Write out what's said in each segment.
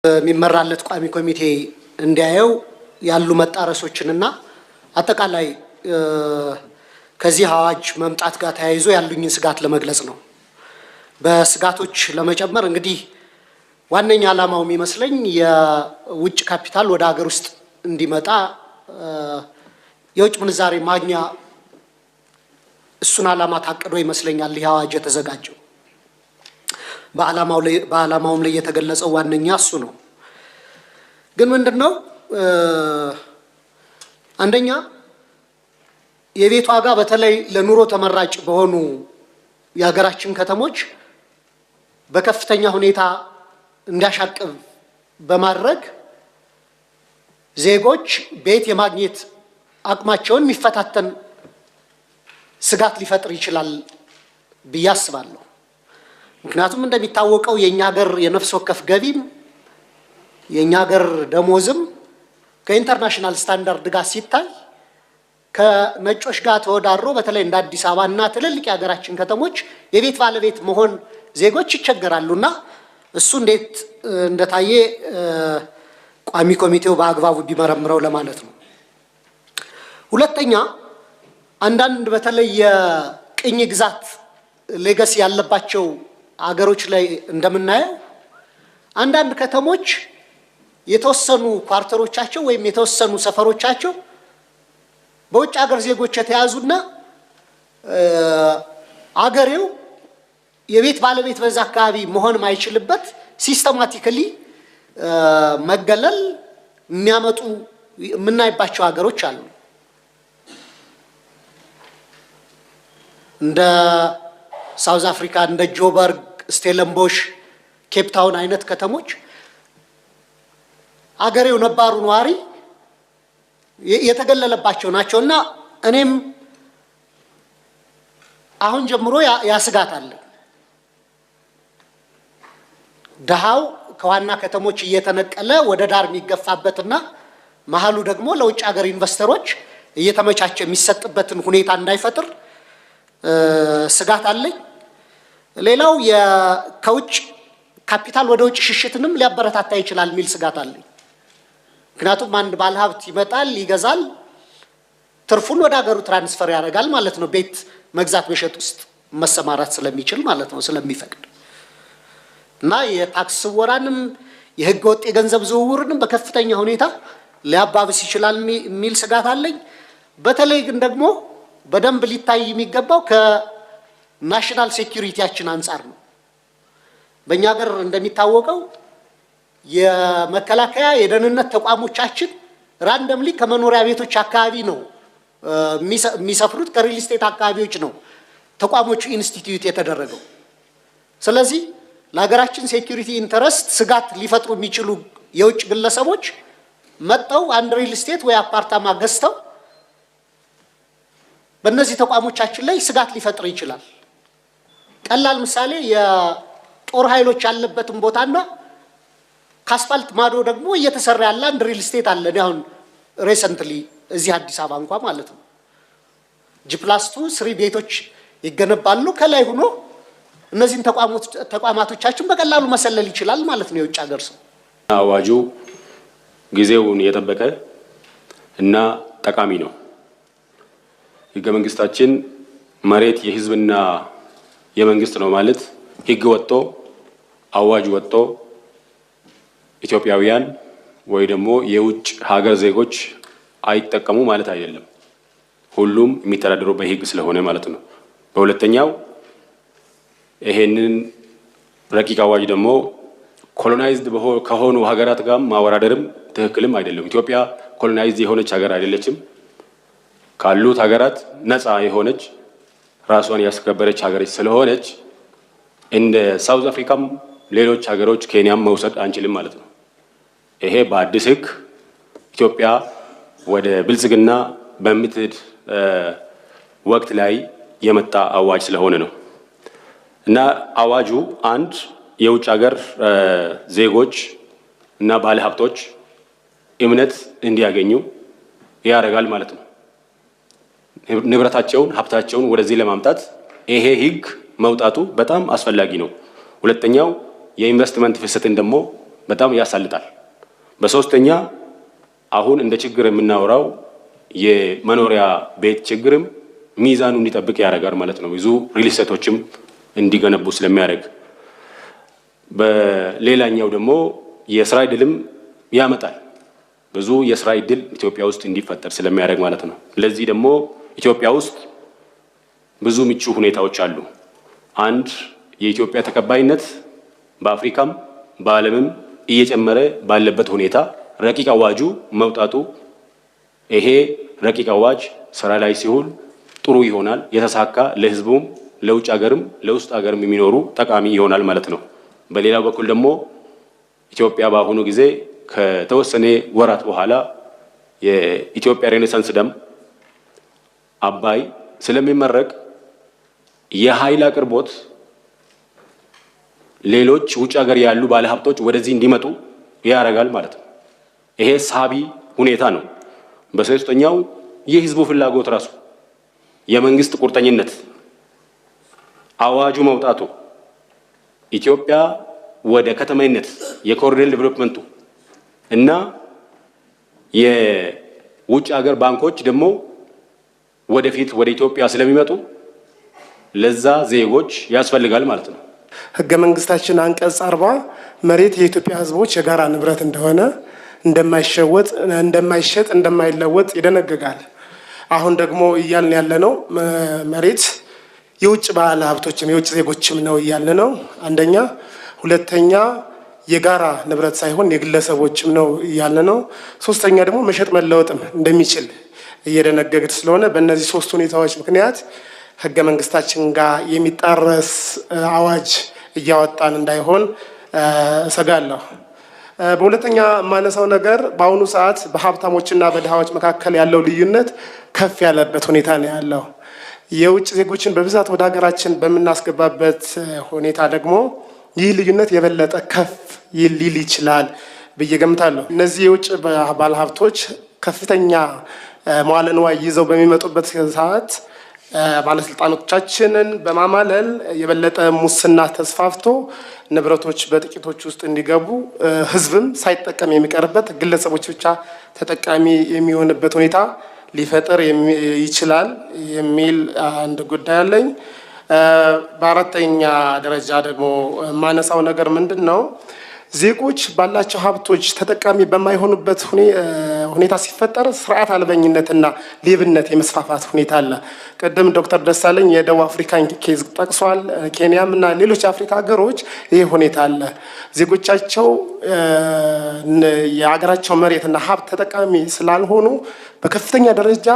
የሚመራለት ቋሚ ኮሚቴ እንዲያየው ያሉ መጣረሶችንና አጠቃላይ ከዚህ አዋጅ መምጣት ጋር ተያይዞ ያሉኝን ስጋት ለመግለጽ ነው። በስጋቶች ለመጨመር እንግዲህ ዋነኛ ዓላማው የሚመስለኝ የውጭ ካፒታል ወደ ሀገር ውስጥ እንዲመጣ፣ የውጭ ምንዛሬ ማግኛ፣ እሱን ዓላማ ታቅዶ ይመስለኛል ይህ አዋጅ የተዘጋጀው። በዓላማውም ላይ የተገለጸው ዋነኛ እሱ ነው። ግን ምንድን ነው፣ አንደኛ የቤት ዋጋ በተለይ ለኑሮ ተመራጭ በሆኑ የሀገራችን ከተሞች በከፍተኛ ሁኔታ እንዲያሻቅብ በማድረግ ዜጎች ቤት የማግኘት አቅማቸውን የሚፈታተን ስጋት ሊፈጥር ይችላል ብዬ አስባለሁ። ምክንያቱም እንደሚታወቀው የእኛ ሀገር የነፍስ ወከፍ ገቢም የእኛ ሀገር ደሞዝም ከ international standard ጋር ሲታይ ከነጮች ጋር ተወዳድሮ በተለይ እንደ አዲስ አበባ እና ትልልቅ የሀገራችን ከተሞች የቤት ባለቤት መሆን ዜጎች ይቸገራሉ። እና እሱ እንዴት እንደታየ ቋሚ ኮሚቴው በአግባቡ ቢመረምረው ለማለት ነው። ሁለተኛ፣ አንዳንድ በተለይ የቅኝ ግዛት legacy ያለባቸው አገሮች ላይ እንደምናየው አንዳንድ ከተሞች የተወሰኑ quarter ኦቻቸው ወይም የተወሰኑ ሰፈሮቻቸው በውጭ ሀገር ዜጎች የተያዙና አገሬው የቤት ባለቤት በዛ አካባቢ መሆን ማይችልበት systematically መገለል የሚያመጡ የምናይባቸው ሀገሮች አሉ። እንደ South Africa፣ እንደ ጆበርግ፣ ስቴለንቦሽ፣ ኬፕታውን አይነት ከተሞች አገሬው ነባሩ ነዋሪ የተገለለባቸው ናቸው። እና እኔም አሁን ጀምሮ ያ ስጋት አለ። ድሃው ከዋና ከተሞች እየተነቀለ ወደ ዳር የሚገፋበትና መሀሉ ደግሞ ለውጭ ሀገር ኢንቨስተሮች እየተመቻቸ የሚሰጥበትን ሁኔታ እንዳይፈጥር ስጋት አለኝ። ሌላው ከውጭ ካፒታል ወደ ውጭ ሽሽትንም ሊያበረታታ ይችላል የሚል ስጋት አለኝ። ምክንያቱም አንድ ባለሀብት ይመጣል፣ ይገዛል፣ ትርፉን ወደ ሀገሩ transfer ያደርጋል ማለት ነው። ቤት መግዛት መሸጥ ውስጥ መሰማራት ስለሚችል ማለት ነው፣ ስለሚፈቅድ። እና የታክስ ስወራንም የህገ ወጥ የገንዘብ ዝውውርንም በከፍተኛ ሁኔታ ሊያባብስ ይችላል የሚል ስጋት አለኝ። በተለይ ግን ደግሞ በደንብ ሊታይ የሚገባው ከ national security ያችን አንጻር ነው። በእኛ ሀገር እንደሚታወቀው የመከላከያ የደህንነት ተቋሞቻችን randomly ከመኖሪያ ቤቶች አካባቢ ነው የሚሰፍሩት፣ ከ real estate አካባቢዎች ነው ተቋሞቹ ኢንስቲትዩት የተደረገው። ስለዚህ ለሀገራችን security interest ስጋት ሊፈጥሩ የሚችሉ የውጭ ግለሰቦች መጥተው አንድ real estate ወይ አፓርታማ ገዝተው በእነዚህ ተቋሞቻችን ላይ ስጋት ሊፈጥር ይችላል። ቀላል ምሳሌ የጦር ኃይሎች ያለበትን ቦታና ከአስፋልት ማዶ ደግሞ እየተሰራ ያለ አንድ real estate አለ። እኔ አሁን recently እዚህ አዲስ አበባ እንኳ ማለት ነው G+2 3 ቤቶች ይገነባሉ። ከላይ ሆኖ እነዚህን ተቋማቶቻችን በቀላሉ መሰለል ይችላል ማለት ነው የውጭ ሀገር ሰው። አዋጁ ጊዜውን የጠበቀ እና ጠቃሚ ነው። ህገ መንግስታችን መሬት የህዝብና የመንግስት ነው ማለት ህግ ወጥቶ አዋጅ ወጥቶ ኢትዮጵያውያን ወይ ደግሞ የውጭ ሀገር ዜጎች አይጠቀሙ ማለት አይደለም። ሁሉም የሚተዳደረው በህግ ስለሆነ ማለት ነው። በሁለተኛው ይሄንን ረቂቅ አዋጅ ደግሞ colonized ከሆኑ ሀገራት ጋር ማወዳደርም ትክክልም አይደለም። ኢትዮጵያ colonized የሆነች ሀገር አይደለችም። ካሉት ሀገራት ነፃ የሆነች፣ ራሷን ያስከበረች ሀገር ስለሆነች እንደ South Africa ም ሌሎች ሀገሮች ኬንያም መውሰድ አንችልም ማለት ነው። ይሄ በአዲስ ህግ ኢትዮጵያ ወደ ብልጽግና በምትሄድ ወቅት ላይ የመጣ አዋጅ ስለሆነ ነው። እና አዋጁ አንድ የውጭ ሀገር ዜጎች እና ባለሀብቶች እምነት እንዲያገኙ ያደርጋል ማለት ነው። ንብረታቸውን፣ ሀብታቸውን ወደዚህ ለማምጣት ይሄ ህግ መውጣቱ በጣም አስፈላጊ ነው። ሁለተኛው የኢንቨስትመንት ፍሰትን ደግሞ በጣም ያሳልጣል። በሶስተኛ አሁን እንደ ችግር የምናወራው የመኖሪያ ቤት ችግርም ሚዛኑ እንዲጠብቅ ያደርጋል ማለት ነው። ብዙ ሪል ስቴቶችም እንዲገነቡ ስለሚያደርግ፣ በሌላኛው ደግሞ የስራ እድልም ያመጣል። ብዙ የስራ እድል ኢትዮጵያ ውስጥ እንዲፈጠር ስለሚያደርግ ማለት ነው። ለዚህ ደግሞ ኢትዮጵያ ውስጥ ብዙ ምቹ ሁኔታዎች አሉ። አንድ፣ የኢትዮጵያ ተቀባይነት በአፍሪካም በዓለምም እየጨመረ ባለበት ሁኔታ ረቂቅ አዋጁ መውጣቱ፣ ይሄ ረቂቅ አዋጅ ስራ ላይ ሲውል ጥሩ ይሆናል፣ የተሳካ ለሕዝቡም ለውጭ ሀገርም ለውስጥ ሀገርም የሚኖሩ ጠቃሚ ይሆናል ማለት ነው። በሌላው በኩል ደግሞ ኢትዮጵያ በአሁኑ ጊዜ ከተወሰነ ወራት በኋላ የኢትዮጵያ Renaissance Dam አባይ ስለሚመረቅ የኃይል አቅርቦት ሌሎች ውጭ ሀገር ያሉ ባለሀብቶች ወደዚህ እንዲመጡ ያደርጋል ማለት ነው። ይሄ ሳቢ ሁኔታ ነው። በሶስተኛው የህዝቡ ፍላጎት ራሱ፣ የመንግስት ቁርጠኝነት፣ አዋጁ መውጣቱ፣ ኢትዮጵያ ወደ ከተማይነት የ corridor development ኡ እና የውጭ ሀገር ባንኮች ደግሞ ወደፊት ወደ ኢትዮጵያ ስለሚመጡ ለዛ ዜጎች ያስፈልጋል ማለት ነው። ህገ መንግስታችን አንቀጽ 40 መሬት የኢትዮጵያ ህዝቦች የጋራ ንብረት እንደሆነ፣ እንደማይሸወጥ፣ እንደማይሸጥ፣ እንደማይለወጥ ይደነግጋል። አሁን ደግሞ እያልን ያለነው መሬት የውጭ ባለ ሀብቶችም የውጭ ዜጎችም ነው እያልን ነው። አንደኛ፣ ሁለተኛ የጋራ ንብረት ሳይሆን የግለሰቦችም ነው እያልን ነው። ሶስተኛ ደግሞ መሸጥ መለወጥም እንደሚችል እየደነገግን ስለሆነ በእነዚህ ሶስት ሁኔታዎች ምክንያት ህገ መንግስታችን ጋር የሚጣረስ አዋጅ እያወጣን እንዳይሆን እሰጋለሁ። በሁለተኛ የማነሳው ነገር በአሁኑ ሰዓት በሀብታሞችና በድሃዎች መካከል ያለው ልዩነት ከፍ ያለበት ሁኔታ ነው ያለው። የውጭ ዜጎችን በብዛት ወደ ሀገራችን በምናስገባበት ሁኔታ ደግሞ ይህ ልዩነት የበለጠ ከፍ ሊል ይችላል ብዬ ገምታለሁ። እነዚህ የውጭ ባለሀብቶች ከፍተኛ መዋለ ንዋይ ይዘው በሚመጡበት ሰዓት ባለስልጣኖቻችንን በማማለል የበለጠ ሙስና ተስፋፍቶ ንብረቶች በጥቂቶች ውስጥ እንዲገቡ፣ ህዝብም ሳይጠቀም የሚቀርበት፣ ግለሰቦች ብቻ ተጠቃሚ የሚሆንበት ሁኔታ ሊፈጠር ይችላል የሚል አንድ ጉዳይ አለኝ። በአራተኛ ደረጃ ደግሞ የማነሳው ነገር ምንድን ነው? ዜጎች ባላቸው ሀብቶች ተጠቃሚ በማይሆኑበት ሁኔታ ሲፈጠር ስርዓት አልበኝነትና ሌብነት የመስፋፋት ሁኔታ አለ። ቅድም ዶክተር ደሳለኝ የደቡብ አፍሪካን case ጠቅሷል። ኬንያም እና ሌሎች የአፍሪካ ሀገሮች ይህ ሁኔታ አለ። ዜጎቻቸው የሀገራቸው መሬትና ሀብት ተጠቃሚ ስላልሆኑ በከፍተኛ ደረጃ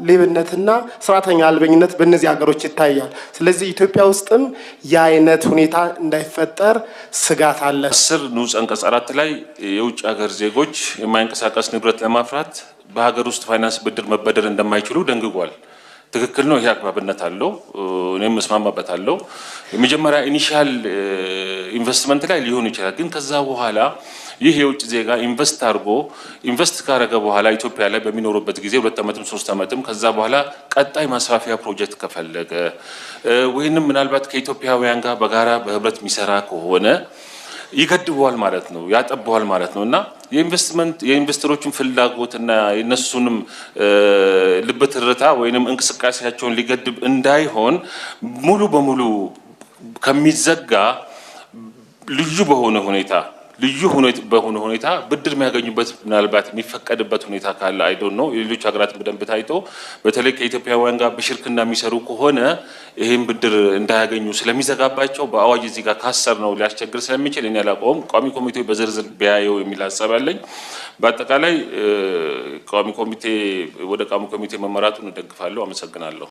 ሌብነትና ስርዓተኛ አልበኝነት በእነዚህ ሀገሮች ይታያል። ስለዚህ ኢትዮጵያ ውስጥም ያ አይነት ሁኔታ እንዳይፈጠር ስጋት አለ። 10 ንዑስ አንቀጽ 4 ላይ የውጭ ሀገር ዜጎች የማይንቀሳቀስ ንብረት ለማፍራት በሀገር ውስጥ ፋይናንስ ብድር መበደር እንደማይችሉ ደንግጓል። ትክክል ነው። ይሄ አግባብነት አለው። እኔም እስማማበታለሁ። የመጀመሪያ initial investment ላይ ሊሆን ይችላል። ግን ከዛ በኋላ ይህ የውጭ ዜጋ invest አድርጎ፣ invest ካረገ በኋላ ኢትዮጵያ ላይ በሚኖሩበት ጊዜ 2 ዓመትም 3 ዓመትም፣ ከዛ በኋላ ቀጣይ ማስፋፊያ ፕሮጀክት ከፈለገ ወይንም ምናልባት ከኢትዮጵያውያን ጋር በጋራ በህብረት የሚሰራ ከሆነ ይገድበዋል ማለት ነው፣ ያጠበዋል ማለት ነው። እና የኢንቨስትመንት የኢንቨስተሮችን ፍላጎትና የነሱንም ልብ ትርታ ወይንም እንቅስቃሴያቸውን ሊገድብ እንዳይሆን ሙሉ በሙሉ ከሚዘጋ ልዩ በሆነ ሁኔታ ብድር የሚያገኙበት ምናልባት የሚፈቀድበት ሁኔታ ካለ፣ I don't know፣ የሌሎች ሀገራት በደንብ ታይቶ በተለይ ከኢትዮጵያውያን ጋር በሽርክና የሚሰሩ ከሆነ ይህን ብድር እንዳያገኙ ስለሚዘጋባቸው በአዋጅ እዚህ ጋር ካሰርነው ሊያስቸግር ስለሚችል እኔ አላውቀውም። ቋሚ ኮሚቴው በዝርዝር ቢያየው የሚል ሀሳብ አለኝ። በአጠቃላይ ቋሚ ኮሚቴ ወደ ቋሚ ኮሚቴ መመራቱን እደግፋለሁ። አመሰግናለሁ።